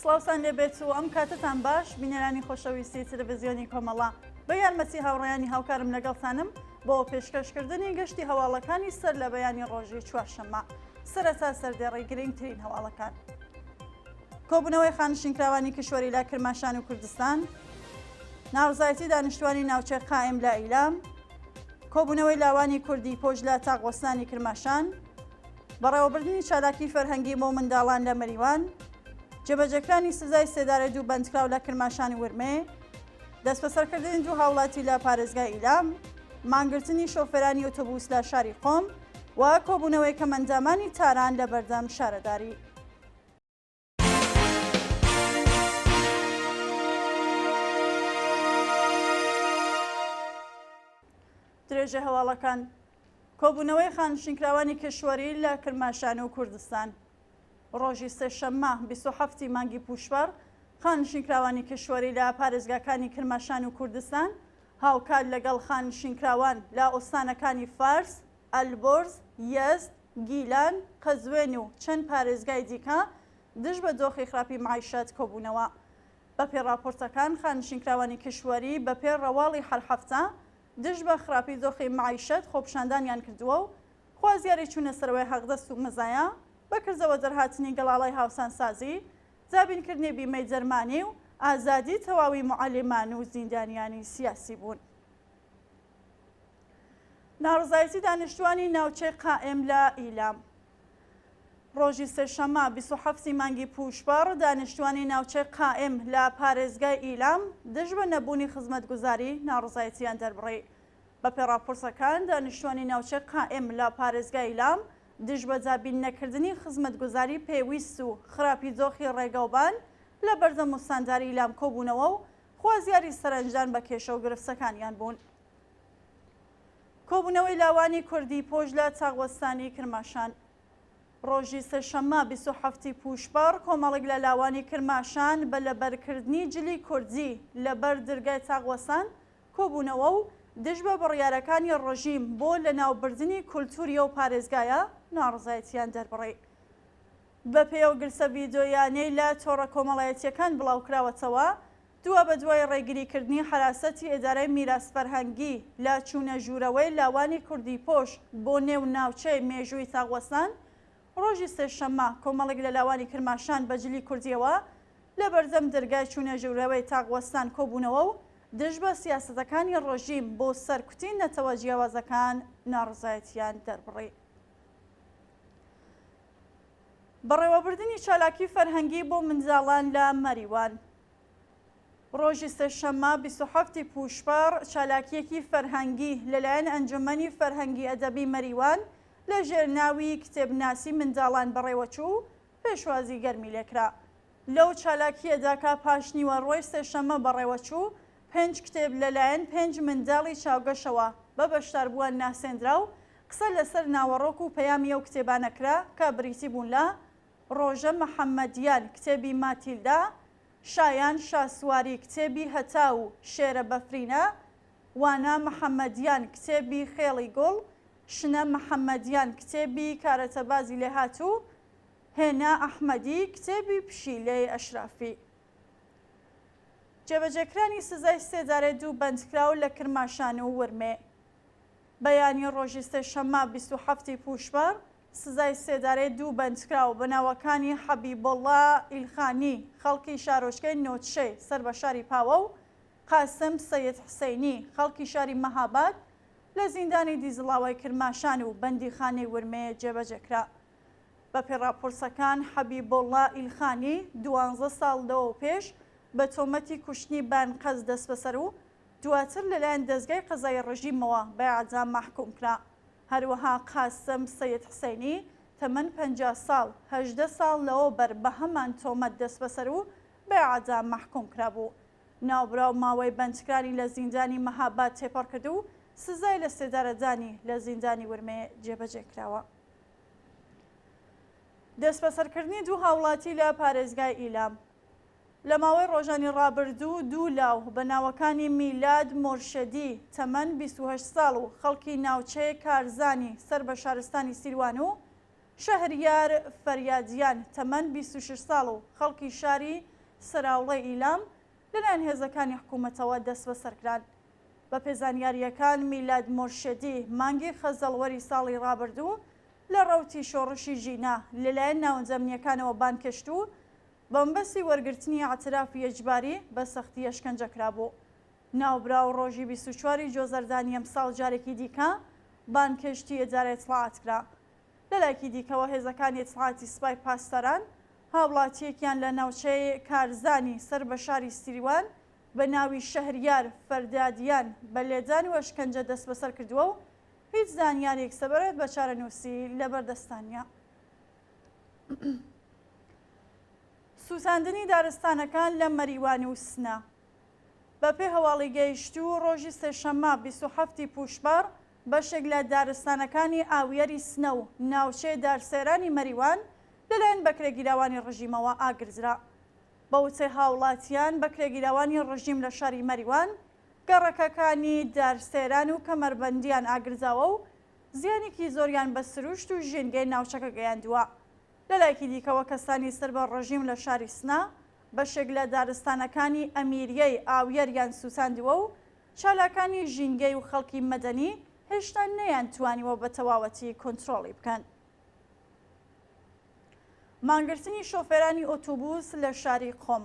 سڵاوتان لێبێت و ئەم کاتەتان باش بینەرانی خۆشەویستی تەلەڤزیۆنی کۆمەڵە بە یارمەتی هاوڕێیانی هاوکارم لەگەڵتانم بۆ پێشکەشکردنی گەشتی هەواڵەکانی سەر لە بەیانی ڕۆژی چوارشەممە سەرەتا سەردێڕی گرنگترین هەواڵەکان. کۆبوونەوەی خانشینکراوانی کیشوەری لە کرماشان و کوردستان، ناڕزایەتی دانیشتوانی ناوچەی قائم لە ئیلام، کۆبوونەوەی لاوانی کوردی پۆش لە تاقوەستانی کرماشان، بەڕێوەبردنی چالاکی فەرهەنگی بۆ منداڵان لە مەریوان، جێبەجێکرانی سزای سێدارەی دوو بەندکراو لە کرماشان و ورمێ، دەستبەسەرکردنی دوو هاوڵاتی لە پارێزگای ئیلام، مانگرتنی شۆفێرانی ئۆتۆبوس لە شاری قۆم و کۆبوونەوەی کەمئەندامانی تاران لە بەردەم شارەداری. درێژەی هەواڵەکان کۆبوونەوەی خانشینکراوانی کیشوەری لە کرماشان و کوردستان ڕۆژی سێشەممە 27 ی مانگی پووشپەڕ خانشینکراوانی کیشوەری لە پارێزگاکانی کرماشان و کوردستان هاوکات لەگەڵ خانشینکراوان لە ئوستانەکانی فارس، ئەلبۆرز، یەزد، گیلان، قەزوێن و چەند پارێزگای دیکە دژ بە دۆخی خراپی مەعیشەت کۆبوونەوە. بەپێی ڕاپۆرتەکان خانشینکراوانی کیشوەری بەپێی ڕەواڵی هەر هەفتە دژ بە خراپی دۆخی مەعیشەت خۆپیشاندانیان کردووە و خوازیاری چوونە سەرەوەی حەقدەست و مەزایا، بە کردەوە دەرهاتنی گەڵاڵەی هاوسانسازی، دابینکردنی بیمەی دەرمانی و ئازادی تەواوی موعەلیمان و زیندانیانی سیاسی بوون. ناڕەزایەتی دانیشتوانی ناوچەی قائم لە ئیلام. ڕۆژی سێشەممە 27 ی مانگی پووشپەڕ دانیشتوانی ناوچەی قائم لە پارێزگای ئیلام دژ بە نەبوونی خزمەتگوزاری ناڕەزایەتییان دەربڕی. بەپێی ڕاپۆرتەکان دانیشتوانی ناوچەی قائم لە پارێزگای ئیلام دژ بە دابین نەکردنی خزمەتگوزاری پێویست و خراپی دۆخی ڕێگەوبان لە بەردەم ئوستانداری ئیلام کۆبوونەوە و خوازیاری سەرنجدان بە کێشە و گرفتەکانیان بوون. کۆبوونەوەی لاوانی کوردی پۆش لە چاغوەستانی کرماشان. ڕۆژی سێشەممە 27 ی پووشپەڕ کۆمەڵێک لە لاوانی کرماشان بە لەبەرکردنی جلی کوردی لە بەر درگای چاغوەسان کۆبوونەوە و دژ بە بڕیارەکانی ڕژیم بۆ لەناوبردنی کولتووری ئەو پارێزگایە ناڕەزایەتییان دەربڕی. بەپێی ئەو گرتە ڤیدیۆیانەی لە تۆڕە کۆمەڵایەتییەکان بڵاوکراوەتەوە، دوابەدوای ڕێگریکردنی حەراسەتی ئیدارەی میراس فەرهەنگی لە چوونە ژوورەوەی لاوانی کوردیپۆش بۆ نێو ناوچەی مێژووی تاغوەسان، ڕۆژی سێشەممە کۆمەڵێک لە لاوانی کرماشان بە جلی کوردییەوە لە بەردەم دەرگای چوونە ژوورەوەی تاغوەستان کۆبوونەوە و دژ بە سیاسەتەکانی ڕژیم بۆ سەرکوتی نەتەوە جیاوازەکان ناڕەزایەتییان دەربڕی. بەڕێوەبردنی چالاکی فەرهەنگی بۆ منداڵان لە مەریوان. ڕۆژی سێشەممە 27 ی پووشپەڕ چالاکییەکی فەرهەنگی لەلایەن ئەنجومەنی فەرهەنگی ئەدەبی مەریوان لە ژێر ناوی کتێبناسی منداڵان بەڕێوەچوو و پێشوازی گەرمی لێکرا. لەو چالاکییەدا کە پاشنیوەڕۆی سێشەممە بەڕێوەچوو، پێنج کتێب لەلایەن پێنج منداڵی چاوگەشەوە بە بەشداربووان ناسێندرا و قسە لەسەر ناوەڕۆک و پەیامی ئەو کتێبانە کرا کە بریتی بوون لە، ڕۆژە محەممەدیان کتێبی ماتیلدا، شایان شاسواری کتێبی هەتاو و شێرە بەفرینە، وانا محەممەدیان کتێبی خێڵی گوڵ، شنە محەممەدیان کتێبی کارەتەبازی لێهاتوو، هێنا ئەحمەدی کتێبی پشیلەی ئەشرافی. جێبەجێکرانی سزای سێدارەی دوو بەندکراو لە کرماشان و ورمێ. بەیانی ڕۆژی سێشەممە 27 ی پووشپەڕ، سزای سێدارەی دوو بەندکراو بە ناوەکانی حەبیبوڵڵا ئیلخانی خەڵکی شارۆچکەی نۆدشەی سەر بە شاری پاوە و قاسم سەید حسەینی خەڵکی شاری مەهاباد لە زیندانی دیزڵاوای کرماشان و بەندیخانەی ورمێ جێبەجێ کرا. بەپێی ڕاپۆرتەکان حەبیبوڵڵا ئیلخانی دوانزە ساڵ لەوەوپێش بە تۆمەتی کوشتنی بەئەنقەست دەستبەسەر و دواتر لەلایەن دەزگای قەزایی ڕژیمەوە بە ئێعدام مەحکووم کرا. هەروەها قاسم سەید حسەینی تەمەن 50 ساڵ، 18 ساڵ لەوەوبەر بە هەمان تۆمەت دەستبەسەر و بە ئێعدام مەحکووم کرابوو. ناوبراو ماوەی بەندکرانی لە زیندانی مەهاباد تێپەڕ کرد و سزای لەسێدارەدانی لە زیندانی ورمێ جێبەجێ کراوە. دەستبەسەرکردنی دوو هاوڵاتی لە پارێزگای ئیلام. لە ماوەی ڕۆژانی ڕابردوو دوو لاو بە ناوەکانی میلاد مۆرشەدی تەمەن 28 ساڵ و خەڵکی ناوچەی کارزانی سەر بە شارستانی سیروان و. شەهریار فەریادیان تەمەن 26 ساڵ و خەڵکی شاری سەراوڵەی ئیلام لەلایەن هێزەکانی حکوومەتەوە دەستبەسەرکران. بەپێ زانیارییەکان میلاد مۆرشێدی مانگی خەزەڵوەری ساڵی ڕابردوو لە ڕەوتی شۆڕشی ژینا لەلایەن ناوەندە ئەمنییەکانەوە بانگهێشت و بەمەبەستی وەرگرتنی ئیعترافی ئیجباری بە سەختی ئەشکەنجە کرابوو. ناوبراو ڕۆژی 24 ی جۆزەردانی ئەمساڵ جارێکی دیکە بانگهێشتی ئیدارەی ئیتڵاعات کرا. لەلایەکی دیکەوە هێزەکانی ئیتڵاعاتی سپای پاسداران هاوڵاتییەکیان لە ناوچەی کارزانی سەر بە شاری سیروان بە ناوی شەهریار فەردادیان بە لێدان و ئەشکەنجە دەستبەسەر کردووە و هیچ زانیارییەک سەبارەت بە چارەنووسی لەبەردەستدا نییە. سووتاندنی دارستانەکان لە مەریوان و سنە. بەپێی هەواڵی گەیشتوو، ڕۆژی سێشەممە 27 ی پووشپەڕ، بەشێک لە دارستانەکانی ئاویەری سنە و ناوچەی دارسێرانی مەریوان لەلایەن بەکرێگیراوانی ڕژیمەوە ئاگردرا. بە وتەی هاوڵاتیان، بەکرێگیراوانی ڕژیم لە شاری مەریوان گەڕەکەکانی دارسێران و کەمەربەندیان ئاگرداوە و زیانێکی زۆریان بە سروشت و ژینگەی ناوچەکە گەیاندووە. لەلایەکی دیکەوە کەسانی سەر بە ڕژیم لە شاری سنە بەشێک لە دارستانەکانی ئەمیریەی ئاویەریان سووتاندووە و چالاکانی ژینگەی و خەڵکی مەدەنی هێشتا نەیانتوانیوە بە تەواوەتی کۆنترۆڵی بکەن. مانگرتنی شۆفێرانی ئۆتوبوس لە شاری قوم.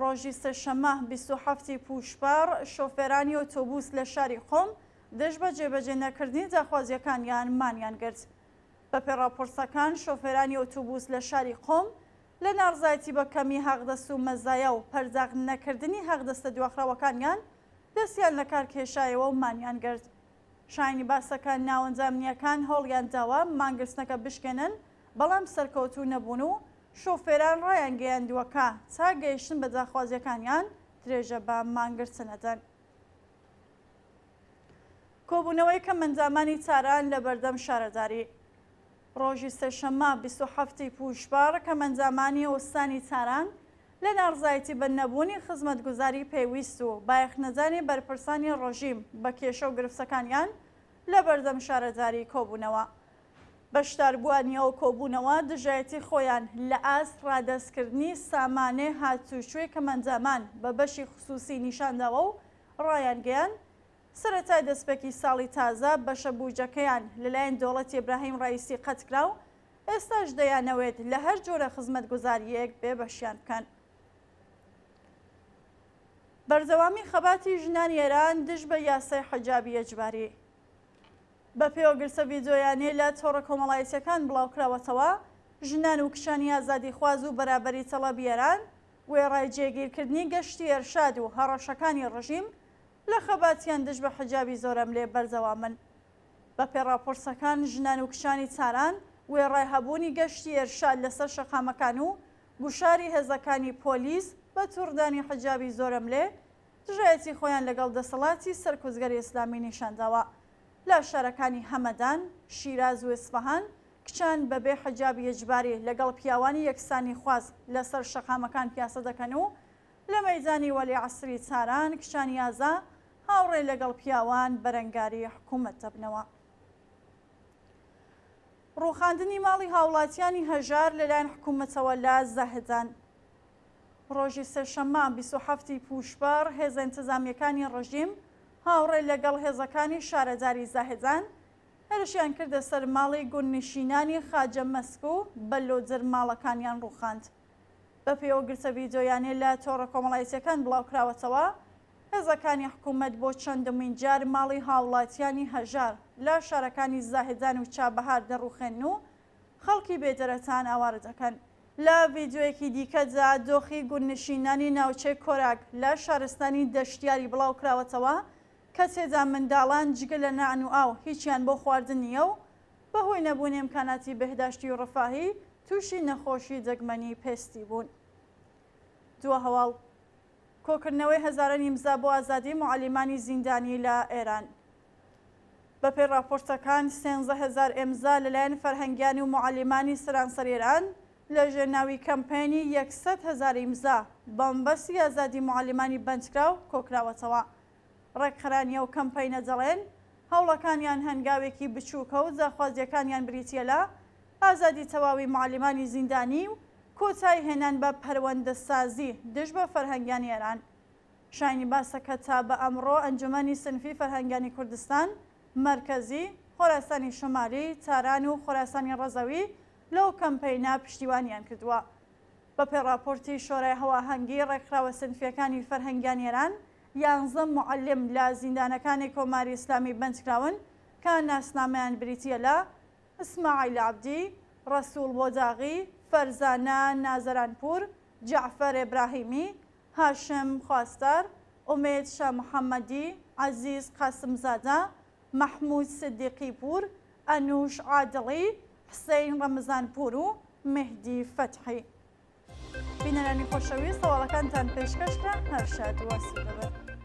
ڕۆژی سێشەممە 27 ی پووشپەڕ، شۆفێرانی ئۆتۆبوس لە شاری قوم دژ بە جێبەجێ نەکردنی داخوازییەکانیان مانیان گرت. بەپێی ڕاپۆرتەکان شۆفێرانی ئۆتوبوس لە شاری قوم لە ناڕزایەتی بە کەمی حەقدەست و مەزایا و پەرداخت نەکردنی حەقدەستە دواخراوەکانیان دەستیان لەکار کێشایەوە و مانیان گرت. شایانی باسە کە ناوەندە ئەمنییەکان هەوڵیان داوە مانگرتنەکە بشکێنن، بەڵام سەرکەوتوو نەبوون و شۆفێران ڕایانگەیاندووە کە تا گەیشتن بە داخوازییەکانیان درێژە بە مانگرتن ئەدەن. کۆبوونەوەی کەمئەندامانی تاران لە بەردەم شارەداری. ڕۆژی سێشەممە 27 ی پووشپەڕ کەمئەندامانی ئوستانی تاران لە ناڕزایەتی بە نەبوونی خزمەتگوزاری پێویست و بایەخنەدانی بەرپرسانی ڕژیم بە کێشە و گرفتەکانیان لە بەردەم شارەداری کۆبوونەوە. بەشداربووانی ئەو کۆبوونەوە دژایەتی خۆیان لە ئاست ڕادەستکردنی سامانێ هاتووچۆی کەمئەندامان بە بەشی خسووسی نیشانداوە و ڕایانگەیاند، سەرەتای دەسپێکی ساڵی تازە بەشە بووجەکەیان لەلایەن دۆڵەتی ئیبراهیم ڕەئیسی قەت کرا و ئێستاش دەیانەوێت لە هەر جۆرە خزمەتگوزارییەک بێبەشیان بکەن. بەردەوامی خەباتی ژنانی ئێران دژ بە یاسای حەجابی ئێجباری. بەپێی ئەو گرتە ڤیدیۆیانەی لە تۆڕە کۆمەڵایەتییەکان بڵاوکراوەتەوە، ژنان و کچانی ئازادیخواز و بەرابەری تەڵەبی ئێران وێڕای جێگیرکردنی گەشتی ئێرشاد و هەڕەشەکانی ڕژیم لە خەباتیان دژ بە حجابی زۆرەملێ بەردەوامن. بەپێی ڕاپۆرتەکان ژنان و کچانی تاران وێڕای هەبوونی گەشتی ئێرشاد لەسەر شەقامەکان و گوشاری هێزەکانی پۆلیس بە توڕدانی حجابی زۆرەملێ دژایەتی خۆیان لەگەڵ دەسەڵاتی سەرکوتگەری ئیسلامی نیشانداوە. لە شارەکانی هەمەدان، شیراز و ئیسفەهان کچان بەبێ حجابی ئیجباری لەگەڵ پیاوانی یەکسانیخواز لەسەر شەقامەکان پیاسە دەکەن و لە مەیدانی وەلی عەسری تاران کچانی ئازا هاوڕێ لەگەڵ پیاوان بەرەنگاری حکوومەت دەبنەوە. ڕووخاندنی ماڵی هاوڵاتیانی هەژار لەلایەن حکوومەتەوە لە زاهدان. ڕۆژی سێشەممە 27 ی پووشپەڕ هێزە ئینتزامییەکانی ڕژیم هاوڕێ لەگەڵ هێزەکانی شارەداری زاهدان هێرشیان کردە سەر ماڵی گوندنشینانی خاجە مەسک و بە لۆدر ماڵەکانیان ڕووخاند. بەپێی ئەو گرتە ڤیدیۆیانەی لە تۆڕە کۆمەڵایەتییەکان بڵاوکراوەتەوە، هێزەکانی حکومەت بۆ چەندمین جار ماڵی هاوڵاتیانی هەژار لە شارەکانی زاهدان و چابەهار دەڕوخێنن و خەڵکی بێدەرەتان ئاوارە دەکەن. لە ڤیدیۆیەکی دیکەدا دۆخی گوندنشینانی ناوچەی کۆراک لە شارستانی دەشتیاری بڵاوکراوەتەوە کە تێدا منداڵان جگە لە نان و ئاو هیچیان بۆ خواردن نییە و بەهۆی نەبوونی ئیمکاناتی بێهداشتی و ڕەفاهی تووشی نەخۆشی دەگمەنی پێستی بوون. دوا هەواڵ، کۆکردنەوەی هەزاران ئیمزا بۆ ئازادی موعەلیمانی زیندانی لە ئێران. بەپێی ڕاپۆرتەکان 13 هەزار ئێمزا لەلایەن فەرهەنگیان و موعەلیمانی سەرانسەر ئێران لەژێر ناوی کەمپەینی 100 هەزار ئیمزا بەمەبەستی ئازادی موعەلیمانی بەندکراو کۆکراوەتەوە. ڕێکخەرانی ئەو کەمپەینە دەڵێن، هەوڵەکانیان هەنگاوێکی بچووکە و داخوازییەکانیان بریتییە لە. ئازادی تەواوی موعەلیمانی زیندانی و کۆتایی هێنان بە پەروەندەسازی دژ بە فەرهەنگیانی ئێران. شایانی باسە کە تا بە ئەمڕۆ ئەنجومەنی سنفی فەرهەنگیانی کوردستان، مەرکەزی، خۆراسانی شومالی، تاران و خۆراسانی ڕەزەوی لەو کەمپەینە پشتیوانیان کردووە. بە پێی ڕاپۆرتی شۆرای هەواهەنگی ڕێکخراوە سنفییەکانی فەرهەنگیانی ئێران، یانزە موعەلیم لە زیندانەکانی کۆماری ئیسلامی بەندکراون کە ناسنامەیان بریتییە لە، ئیسماعیل عەبدی، ڕەسووڵ بۆداغی، فەرزانە نازەرانپوور، جەعفەر ئێبراهیمی، هاشم خواستار، ئومێد شامحەممەدی، عەزیز قاسمزادە، مەحموود سدیقیپوور، ئەنووش عادڵی، حسەین ڕەمزانپوور و مێهدی فەتحی. بینەرانی خۆشەویست هەواڵەکانتان پێشکەش کرا، هەر شاد و ئاسوودە بن.